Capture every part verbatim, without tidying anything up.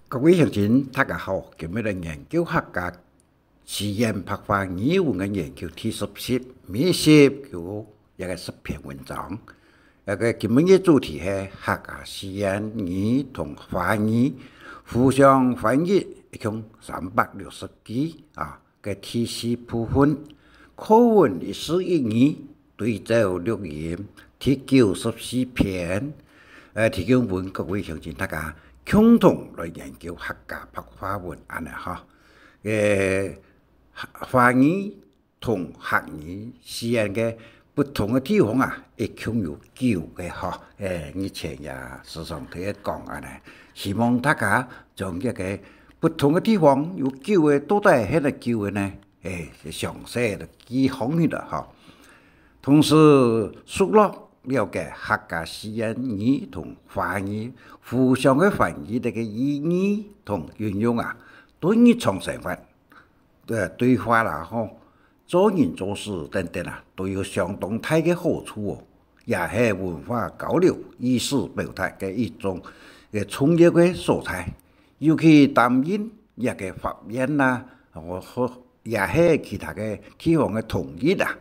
各位鄉親，大家好，今日來研究客家四縣白話語文个研究第十集，每集有一个十篇文章。該个今日个主題係客家四縣語同華語互相翻譯，一共三百六十句啊。个第四部分，課文一字一語對照錄音第九十四篇，呃，提供分各位鄉親大家共同來研究客家白話文恁呢吼。呃，華語同客語四縣个不同个地方啊，一共有九个吼。呃，以前也時常聽講恁呢，希望大家將這个不同个地方有九个，到底係哪九个呢？ 欸，詳細个記項去了吼。同時，熟絡了解客家四縣語同華語互相个翻譯个意義同運用啊，對日常生活、呃，對話啦吼，做人做事等等啊，都有相當大个好處哦。也係文化交流、意思表達个一種个重要个所在。尤其擔任這个法院啦，或，或 也係其他个地方个通譯啊，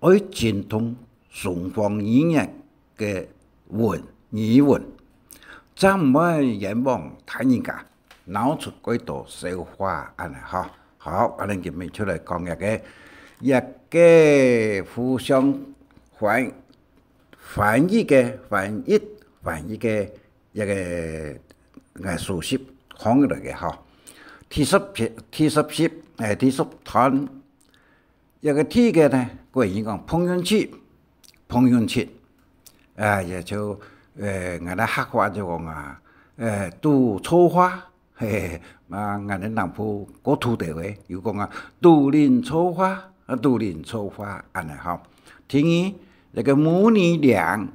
愛精通雙方語言个文，語文，正毋會冤枉他人家，鬧出蓋多笑話恁呢吼。好，恁呢今日就來講一个，一个互相翻，翻譯个，翻譯，翻譯个一个，呃，書籍項來个吼。第十篇，第十集，欸，第十段 這个第一个呢，國語講碰運氣，碰運氣，啊，也就，呃，𠊎等客話就講啊，呃，堵著話，嘿嘿，啊，𠊎等南部過渡个話，有講啊，堵著著話，啊，堵著著話，恁呢吼。第二，這个母女倆，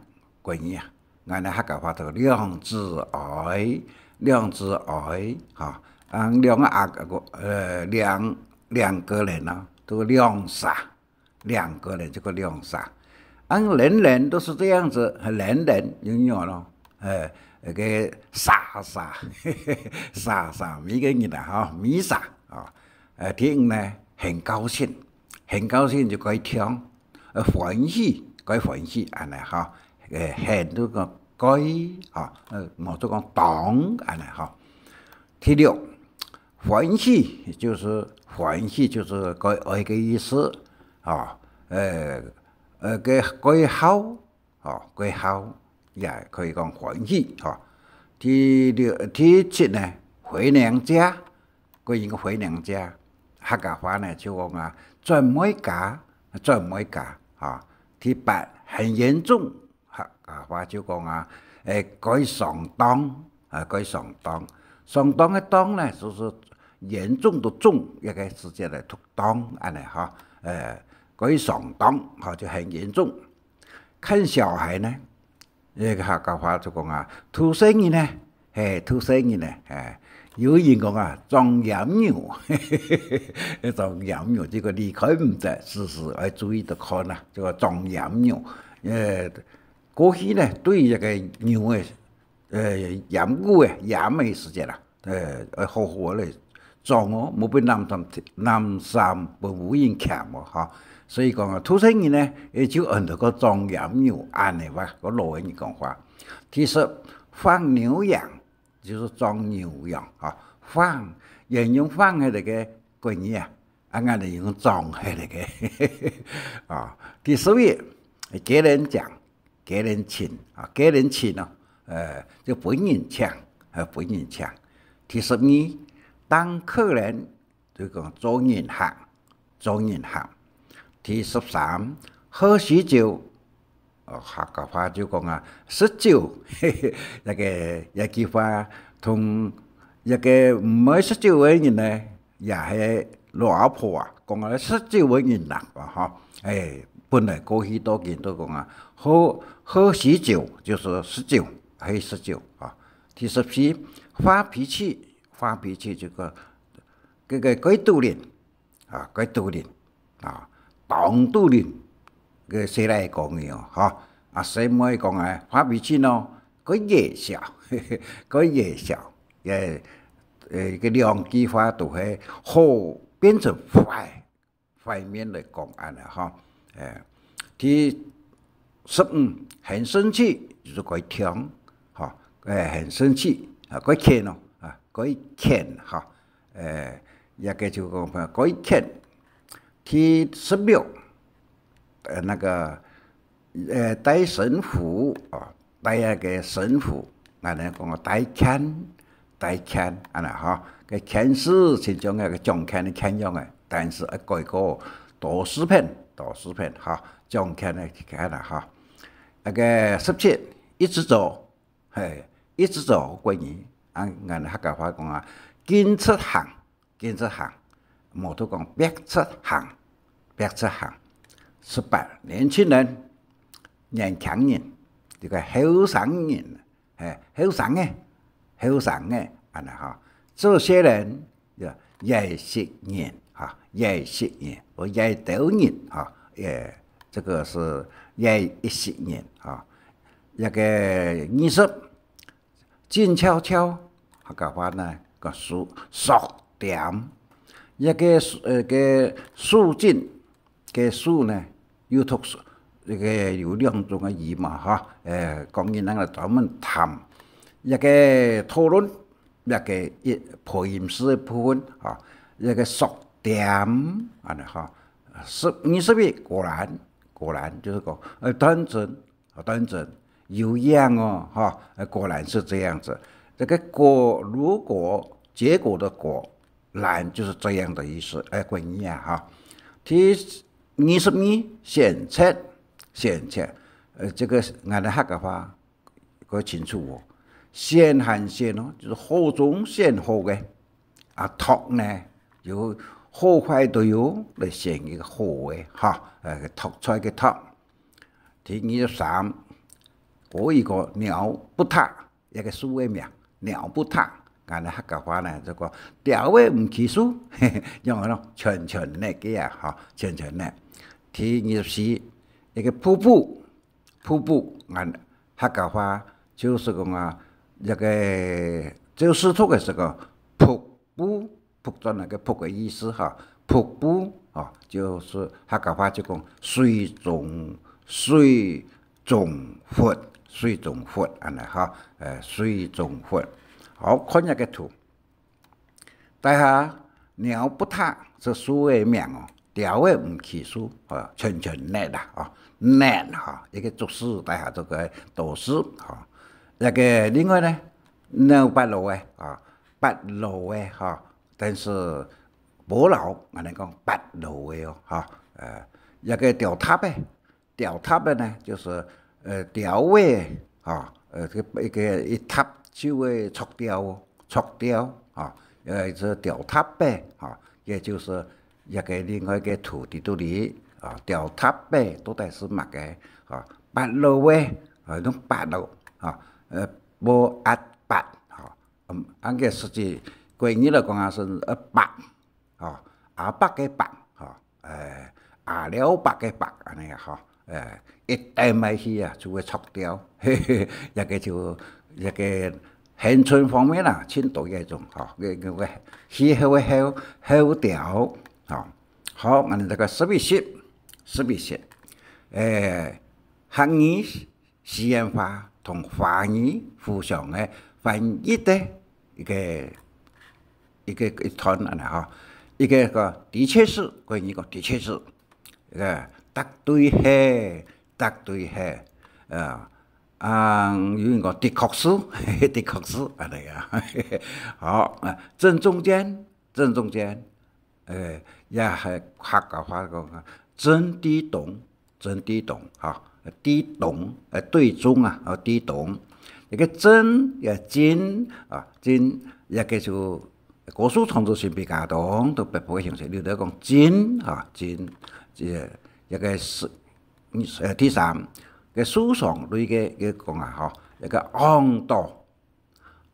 國語啊， 𠊎等客家話讀兩子哀，兩子哀，吼，啊，兩个啊，呃，兩，兩个人啊，讀兩儕，兩个人這个兩儕。啊，人人都是這樣子，人人有有咯，呃，那个儕儕，儕儕，每个人啊，吼，每儕，啊，呃，第五呢，很高興， 很高興就蓋暢，呃，歡喜，蓋歡喜，恁呢吼，呃，很就講蓋，吼，呃，無就講當，恁呢吼。第六，歡喜就是，歡喜就是蓋愛个意思，吼，呃，呃，个蓋好， 吼，蓋好，也可以講歡喜，吼。第六，第七呢，回娘家，國語个回娘家，客家話呢就講啊，轉妹家，轉妹家，吼。第八，很嚴重，客家話就講啊，欸，蓋相當，啊，蓋相當。相當个當呢，就是嚴重个重，一个時節來讀當，恁呢吼，呃，蓋相當，吼，就很嚴重。 看小孩呢，該个客家話就講啊，渡細人呢，嘿，渡細人呢，嘿，有人講啊，撞閹牛，撞閹牛，這个離開毋得，時時愛注意著看啊，這个撞閹牛。呃，過去呢，對這个牛个 呃，閹牛个，閹个時節啦，呃，愛好好來撞哦，莫分蹜山，蹜山分烏蠅鉗哦，吼。所以講啊，渡細人呢，也就安到个撞閹牛，恁呢話，个老人講話。第十，放牛羊，就是撞牛羊，吼，放，沿用放个那个國語啊， 啊，𠊎等用撞个那个。啊，第十一，給人講，給人請，啊，給人請哦，呃，就分人請，呃，分人請。第十二，當客人，就講做人客，做人客。第十三，喝喜酒， 哦，客家話就講啊，食酒，嘿嘿，那个，這句話同這个毋愛食酒个人呢，也係老阿婆啊，講啊，食酒个人啦，吼。欸，本來過去到今都講啊，好，好喜酒就是食酒，愛食酒啊。第十四，發脾氣，發脾氣就講，這个蓋肚輪， 啊，蓋肚輪，啊，當肚輪，个細倈講个哦，吼。啊，細妹講啊，發脾氣咯，蓋野小，蓋野小，也呃，个兩句話都係好變成壞，壞面來講恁呢吼。誒，第十五，很生氣，就係該忒，吼，誒，很生氣，啊，該譴哦，啊，該譴，吼，誒，這个就講該譴。第十六，呃，那個，呃，戴神虎，哦，戴那個神虎，恁呢講戴譴，戴譴，恁呢吼，該譴字親像那個掌權个權樣个，但是愛改過多士片，多士片，吼，掌權个權啊，吼。那個十七，一直走，嘿，一直走，國語，啊，𠊎客家話講啊，徑直行，徑直行，無就講蹩直行，蹩直行。十八，年輕人，年輕人，這个後生人，嘿，後生个，後生个，恁呢吼。這些人，也識人，哈，也識人，或也兜人，哈，也，這个係也識人，哈。這个二十， 靜悄悄，客家話呢，个縮，縮恬。一个，呃，个縮緊，个縮呢，又讀縮，這个有兩種个意思嘛，哈。呃，講人能夠專門談，一个討論，一个一配音字个部分，哈，一个縮恬，恁呢哈。十，二十一，果然，果然就是講，呃，當真， 啊，當真，有影哦，哈，呃，果然是這樣子。這个果，如果，結果的果，然就是這樣的意思，哎，國語啊，哈。第二十二，選擇，選擇，呃，這个，𠊎等客家話，較清楚哦。選還選哦，就是好中選好个。啊，擇呢，有好壞都有，來選一个好个，哈，呃，擇菜个擇。 第二十三，過一个鳥不踏，一个樹个名，鳥不踏。𠊎等客家話呢，就講鳥仔毋企樹，用个咯，全全搦个啊，吼，全全搦。第二十四，一个瀑布，瀑布，𠊎等客家話就是講啊，一个，就是讀个係个瀑布， 瀑，轉來个瀑个意思哈，瀑布，哈，就係客家話就講水中，水中佛，水中佛，恁呢哈，呃，水中佛。好，看一个圖。底下，鳥不踏，係樹个名哦，鳥仔毋企樹，啊，全全搦啦，啊，搦哈，一个竹字，底下這个都是，哈。那个另外呢，腦八路个，啊，八路个，哈， 但是無路，𠊎等講八路个哦，哈，呃，一个吊塔个，吊塔个呢，就是，呃，吊个，哈，呃，這个一个一塔就會著吊哦，著吊，哈，呃，係吊塔个，哈，也就是一个另外一个圖在肚裡，啊，吊塔个到底係麼个？啊，八路个，啊，用八路，啊，呃，無壓八，哈， 嗯，恁个實際，國語來講啊，係，呃，伯，吼，阿伯个伯，吼，誒，阿廖伯个伯，恁呢啊，吼，誒，一等埋去啊，就會著吊，嘿嘿，這个就，這个恆春方面啦，盡多這種，吼，个，个，个，歇後个後，後吊，吼。好，𠊎等這个十一集，十一集，誒，客語 四縣話同華語互相个翻譯个一个，一个，一段恁呢吼。一个个的確是，國語講的確是，一个絕對係，絕對係，呃，啊，有人講的確是，的確是，恁呢啊。好，啊，正中間，正中間， 誒，也係客家話講啊，正對中，正對中，吼，對中，誒，對中啊，哦，對中。一个正，也正，啊，正，一个就，古書創作性比較多，都北部个形式，有的講正，啊，正，這，一个係，呃，第三，个書上類个，个講啊，吼，一个昂到，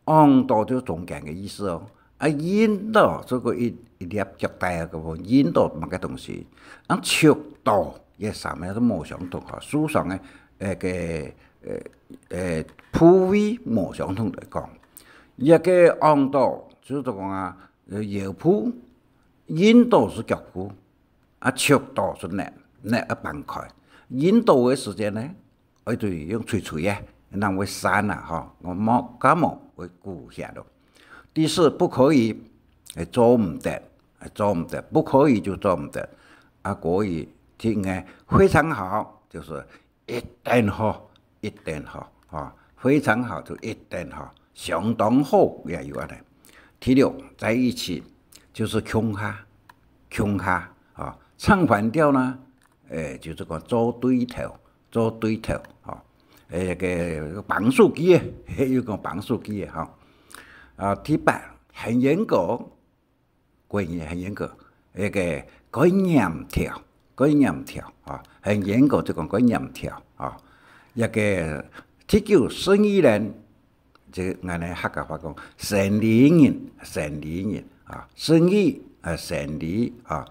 昂到就中間个意思哦。啊，印到，這个一，一粒腳底啊，个印到麼个東西。啊，尺到，這三个都無相同吼，書上个，呃，个，呃，呃，部位無相同來講。這个昂到，就係講啊，呃，腰脯，引到係腳脯，啊，觸到係腳，腳愛放開。引到个時節呢，愛對用捶捶个，人會散啊，吼，𠊎無感冒會鼓起來咯。第四，不可以，哎，做毋得，哎，做毋得，不可以就做毋得。啊，國語聽个非常好，就係一等好，一等好，吼，非常好就一等好，相當好也有恁呢。第六，在一起，就係共下，共下，吼，唱反調呢，誒，就係講做對頭，做對頭，吼。誒，該个綁手機个，又講綁手機个，吼。啊，第八，很嚴格，國語很嚴格，該个該嚴條，該嚴條，吼，很嚴格就講該嚴條，吼。該个第九，生意人，這𠊎等客家話講，生理人，生理人，啊，生意，啊，生理，啊。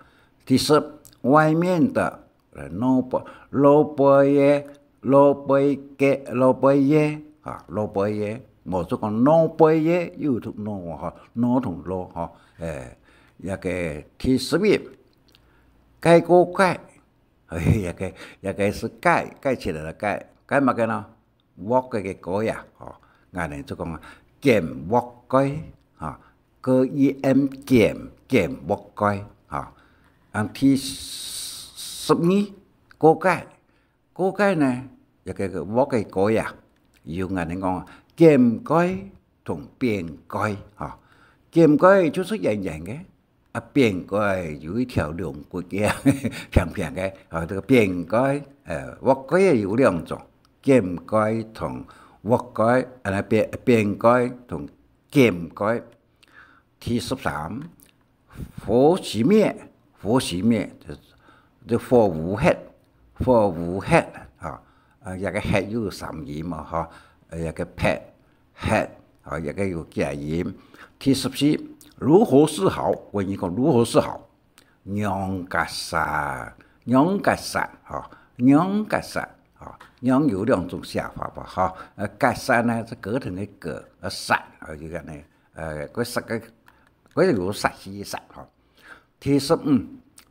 第十，外面的，呃，外背，外背个，外背个，外背个，啊，外背个，無就講外背个，又同外吼，外同外吼，誒，該个第十一，蓋過蓋， 嘿，該个，該个係蓋，蓋起來个蓋，蓋麼个呢？鑊个个蓋啊，吼，𠊎等就講啊，撿鑊蓋，吼，G E M撿，撿鑊蓋，吼。啊，第十二，過蓋，過蓋呢，該个鑊个蓋啊，有𠊎等講啊，撿蓋同扁蓋，吼，撿蓋就係圓圓个， 啊，扁蓋有一條龍骨个，平平个，啊，這个扁蓋，呃，鑊蓋有兩種，撿蓋同鑊蓋，啊，扁，扁蓋同撿蓋。第十三，火熄滅，火熄滅，就，就火烌忒，火烌忒，啊，啊，這个忒有三音嘛，吼，呃，這个忒，忒，吼，這个有幾音。第十四，如何是好？國語講如何是好？仰結煞，仰結煞，吼，仰結煞，吼，仰有兩種寫法吧，吼。呃，結煞呢，係隔藤个隔，呃，煞，呃，就恁呢，呃，該煞个，該有煞氣个煞，吼。第十五，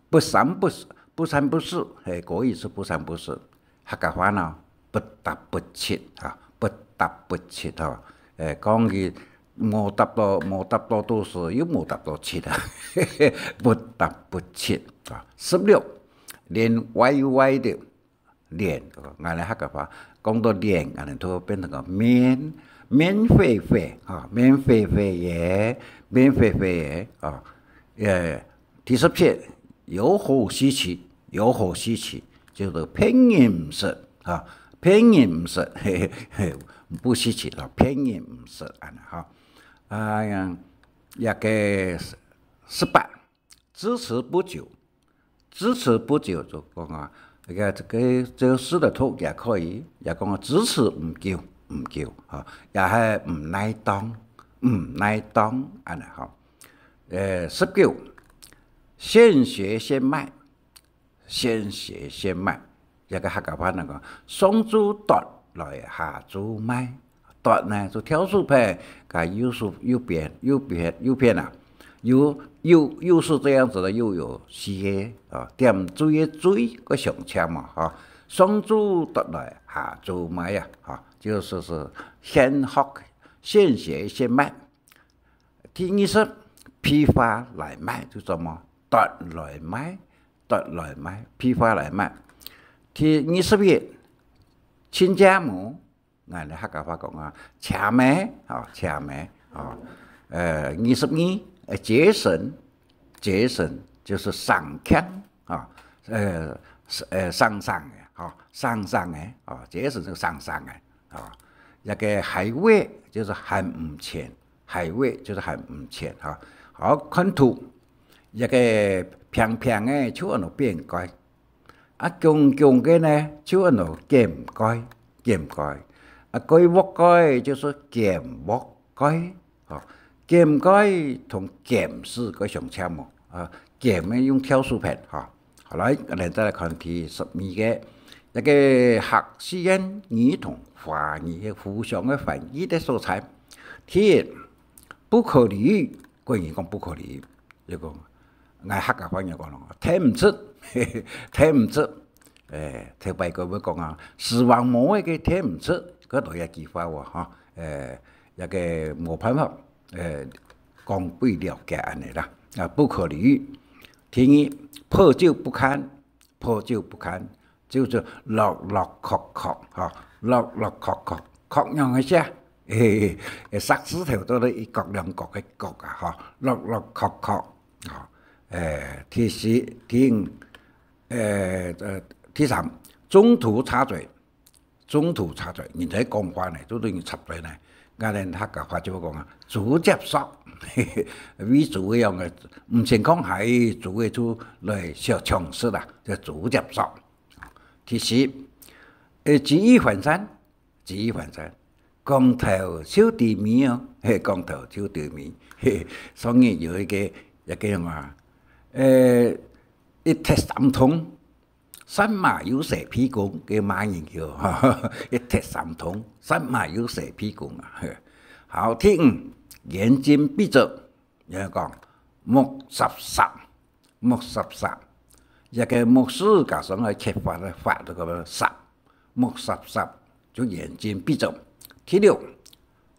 不三不四，不三不四，嘿，國語係不三不四，客家話呢，不答不七啊，不答不七吼。誒，講佢無答到，無答到多時，又無答到七啊，不答不七啊。十六，臉歪歪的，臉，𠊎等客家話講到臉，𠊎等就變成个面，面歪歪，吼，面歪歪个，面歪歪个，吼。誒，第十七，有何稀奇？有何稀奇？就係騙人毋識，吼，騙人毋識，嘿嘿嘿，不稀奇咯，騙人毋識，恁呢，吼。哎呀，這个十八， 支持不久，支持不久就講啊，這个，這个，這个事的頭也可以，也講啊，支持毋久，毋久，哈，也係毋耐當，毋耐當，恁呢，哈。呃，十九，現血現賣，現血現賣，這个客家話來講，上晝奪來下晝賣。 奪呢，就挑手片，該右手，右片，右片，右片啊，右，右，右是這樣子的，右有四个，啊，點綴个綴，个上簽嘛，哈。上晝奪來下晝賣啊，哈，就係，係現學，現學現賣。第二十，批發來賣，就做麼？奪來賣，奪來賣，批發來賣。第二十一，親家母， 𠊎等客家話講啊，親家，吼，親家，吼。呃，二十二，呃，節省，節省就係省儉，吼，呃，呃，省省个，吼，省省个，吼，節省就省省个，吼。這个還噺就係還毋全，還噺就係還毋全，吼。好，看圖，這个平平个就安到扁蓋， 啊，強強个呢，就安到撿蓋，撿蓋。啊，蓋鑊蓋就係撿鑊蓋，吼。撿蓋同撿係个上簽哦，啊，撿个用挑手片，吼。好，來，𠊎等再來看第十二个，這个客四縣語同華語个互相个翻譯个所在。第一，不可理喻，國語講不可理喻，就講，𠊎客家話人講咯，聽毋出，聽毋出。誒，頭擺佢會講啊，視網膜个聽毋出，該都一句話哦，哈，誒，一個無辦法，誒，講不了解恁呢啦，啊，不可理喻。第二，破舊不堪，破舊不堪，就係落落殼殼，哈，落落殼殼，殼仰个寫？嘿嘿，石字頭做到一角兩角个角啊，哈，落落殼殼，哈。誒，第四，第五，誒，呃，第三，中途插嘴，中途插嘴，人在講話呢，就等於插嘴呢。𠊎等客家話就會講啊，煮接續，喂豬个樣个，毋曾講下，豬个就來小搶食啦，叫煮接續。第四，誒，舉一反三，舉一反三，講頭就知尾哦，嘿，講頭就知尾，嘿，所以有一個，一個樣啊，誒，一踢三通，三馬又射屁股，个罵人叫，一踢三通，三馬又射屁股啊。好，第五，眼睛閉著，人講目霎霎，目霎霎，一個目字加上个切法个法，這個霎，目霎霎，就眼睛閉著。第六，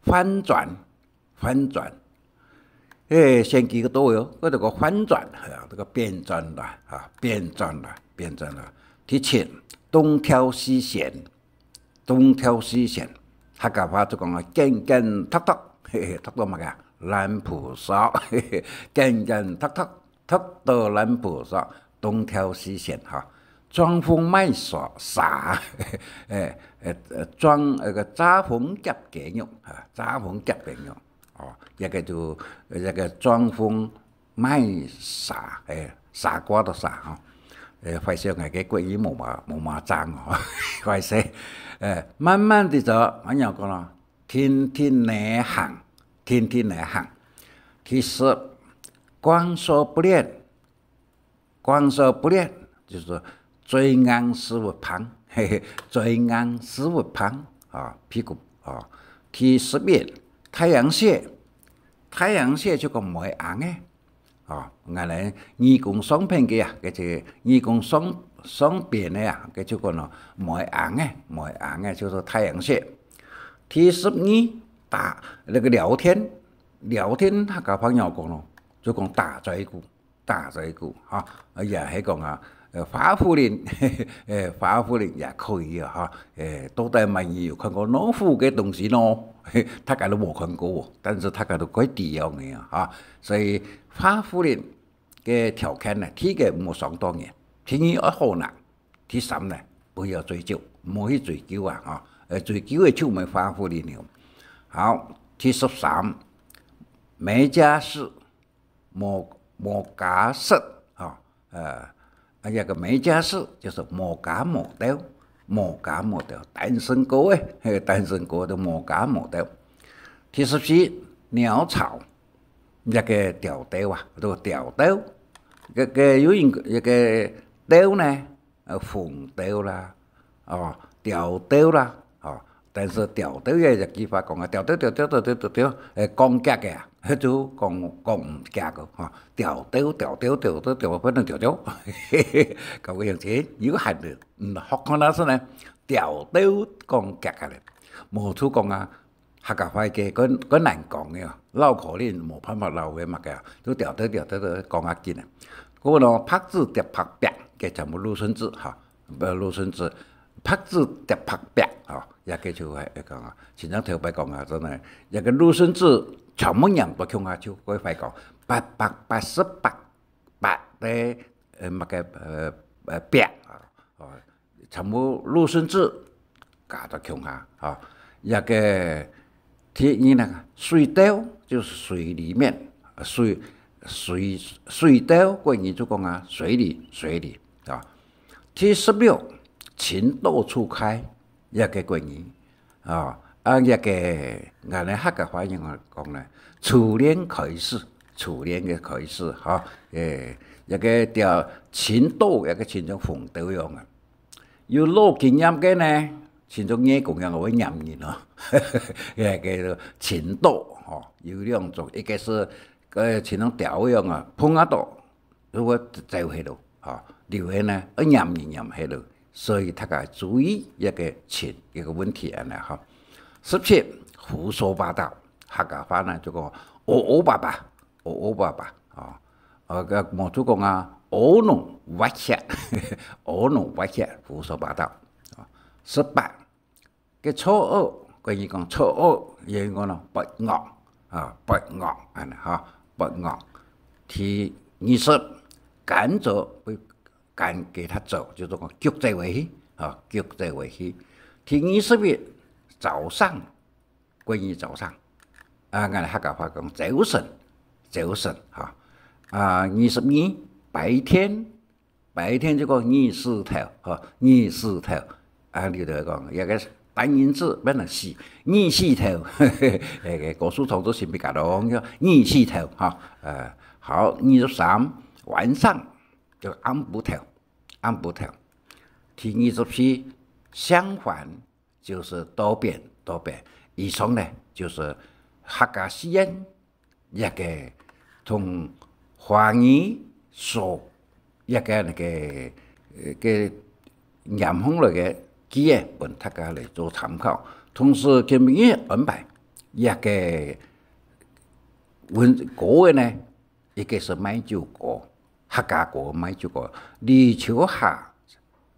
翻轉，翻轉。誒，選舉个多喲，該這個翻轉，啊，這個變轉啦，啊，變轉啦，變轉啦。第七，東挑西選，東挑西選，客家話就講啊，揀揀擇擇，嘿嘿，擇擇麼个啊？爛砸索，嘿嘿，揀揀擇擇，擇到爛砸索，東挑西選哈。裝瘋賣傻，誒，誒，誒，裝，那個詐瘋夾雞肉，啊，詐瘋夾雞肉。 哦，這個就，這個裝瘋賣傻，誒，傻瓜个傻吼。誒，壞勢𠊎个國語無麼，無麼正哦，壞勢。誒，慢慢地走，恁樣講咯，定定仔行，定定仔行。第十，光說不練， 光說不練，就係說嘴硬屎朏挷，嘿嘿，嘴硬屎朏挷，啊，屁股，啊。第十一，太陽穴，太陽穴就講尾罌仔，啊，𠊎等耳公上片个啊，該就耳公上，上片个啊，該就講咯，尾罌仔，尾罌仔就係太陽穴。第十二，打，那個聊天，聊天客家朋友講咯，就講打嘴鼓。 打嘴鼓，哈，也係講啊，呃，花虎林，誒，花虎林也可以啊，哈，誒，到底麼人有看過老虎个東西呢？大家都無看過哦，但是大家都可以知樣个啊，哈。所以花虎林个條件呢，第一個毋好傷到人，第二愛好人，第三呢，不要追究，毋好去追究啊，哈。呃，追究个就毋係花虎林了。好，第十三，沒家室， 無，無家室，吼，呃，啊，這個沒家室就係無家無竇，無家無竇，單身哥誒，嘿，單身哥就無家無竇。第十四，鳥巢，這個鳥竇啊，這個鳥竇，這個有人，這個竇呢， 呃，紅竇啦，哦，鳥竇啦，哦，但是鳥竇也有句話講啊，鳥竇，鳥竇，鳥竇，鳥竇，誒，講遽个啊，就講，講毋遽个，吼，鳥竇，鳥竇，鳥竇，鳥，不能鳥鳥，搞个樣子，有限的，嗯，學看下先呢，鳥竇講遽个咧，無就講啊， 客家話个，較，較難講个，繞口令無辦法繞个嘛个，就調調調調調講較緊个。故呢，白紙疊白壁，个全部魯迅字哈，呃，魯迅字，白紙疊白壁，吼，也个就會，會講啊，親像頭擺講啊，真个，一个魯迅字全部黏到共下就會會講，八百八十八，八个，呃，麼个，呃，呃，壁啊，哦， 全部魯迅字加到共下，吼。這个第二呢，水竇就是水裡面，水，水，水竇，國語就講啊，水裡，水裡，啊。第十六，情竇初開，這个國語，啊，啊，這个，𠊎等客家話用來講呢，初戀開始，初戀个開始，吼，誒，這个調情竇，這个親像紅竇樣啊。 有老經驗个呢，親像葉公樣會黏人哦。該个情竇，吼，有兩種，一个係个像鳥一樣啊，碰啊到，就會走忒咯，吼，留下呢，愛黏人黏忒咯。所以大家注意這個情，這個問題恁樣吼。十七，胡說八道，客家話呢就講烏烏巴巴，烏烏巴巴，吼。呃，个毛主講啊，烏龍挖血，烏龍挖血，胡說八道。十八，个錯愕，國語講錯愕，也有講咯，不樂啊，不樂，恁樣哈，不樂。第二十，趕走，趕給他走，就係講逐走回去啊，逐走回去。第二十一，早上，國語早上啊，𠊎客家話講朝晨，朝晨哈。啊，二十二，白天，白天就講日時頭，吼，日時頭。啊，你就講，這個單音字變成四，日時頭，嘿嘿，該個高樹創作新別加咯，叫日時頭，哈。呃，好，二十三，晚上，就暗晡頭，暗晡頭。第二十四，相反，就係倒反，倒反。以上呢，就係客家四縣 這個同華語所這個那個，呃，个黏項來个句仔，分大家來做參考。同時，今日安排這個文，歌仔呢，一個係賣酒歌，客家歌賣酒歌，李秋霞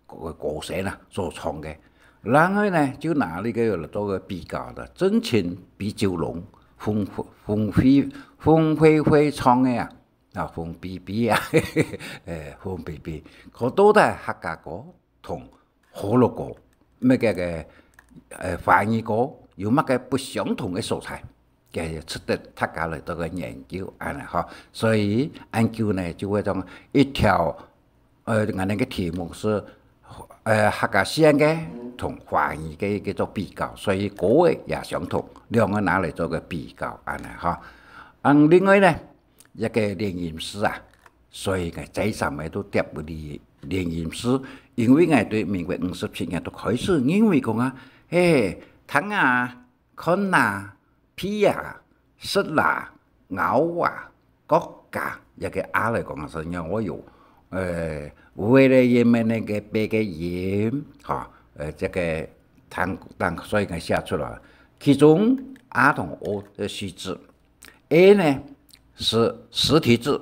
歌，歌星啊，所唱个。另外呢，就拿這個來做個比較个，鄭清比九龍，鳳，鳳飛，鳳飛飛唱个啊，啊，鳳飛飛啊，誒，鳳飛飛，佢到底客家歌同河洛歌，麼个个，呃，華語歌有麼个不相同个所在？ 个值得大家來做個研究，恁樣吼。所以恁久呢，就會當一條，呃，𠊎等个題目係，呃，客家四縣个同華語个一個做比較，所以歌仔也相同，兩個拿來做個比較，恁樣吼。嗯，另外呢，一個連音字啊，所以呢，再三个都貼入去連音字，因為𠊎對民國五十七年都開始認為講啊，嘿，聽啊， 看啊，鼻啊，食啦，咬啊，國家，這個啊來講啊，係因為有，呃，為了人們那個別个音，哈，呃，這個聽，聽，所以佢寫出來。其中啊同o的虛字，a呢係實體字，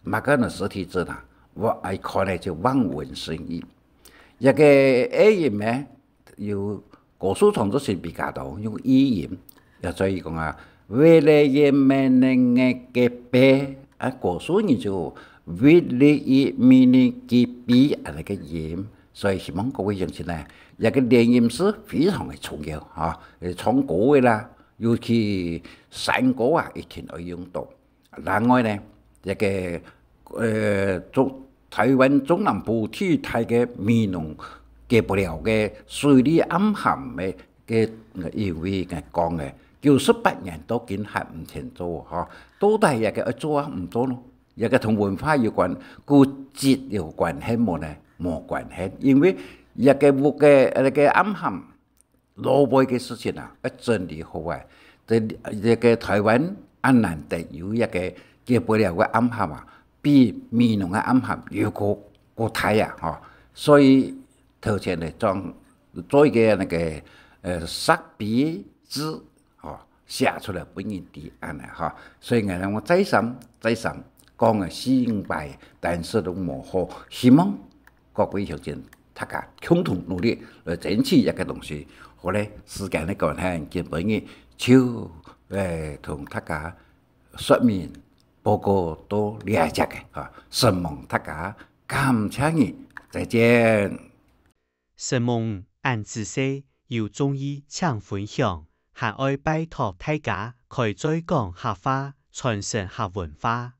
麼个呢實體字呢？我愛看呢就望文生義。這個a音呢， 有高樹創作新別加多用意音，也所以講啊，為了人們个个別，啊，高樹人就為了人民个別恁樣个音，所以希望各位鄉親呢，這個連音字非常个重要哈，呃，唱歌个啦，尤其山歌啊，一定愛用到。 另外呢，這個，呃，中，臺灣中南部地帶个美濃解不了个水利暗涵个，个，因為个講个，九十八年到今還毋清楚吼，到底這個愛做啊毋做咯？這個同文化有關，古蹟有關係無呢？無關係，因為這個屋个，呃，該個暗涵 老輩个事情啊，愛整理好啊。這，這個臺灣恁難得有一個解不了个暗涵啊，比美濃个暗涵又過，過大啊，吼。所以頭前呢，做，做一個那個，呃，石碑誌，吼，寫出來分人知，恁樣，吼。所以𠊎等再三，再三講个四五擺，但是都無好，希望 各位鄉親，大家共同努力來爭取這個東西。好咧，時間个關係，今晡日就，誒，同大家說明報告到這隻个，哈，承蒙大家，感謝你，再見。承蒙恁仔細，有中意請分享，還愛拜託大家開嘴講客話，傳承客文化。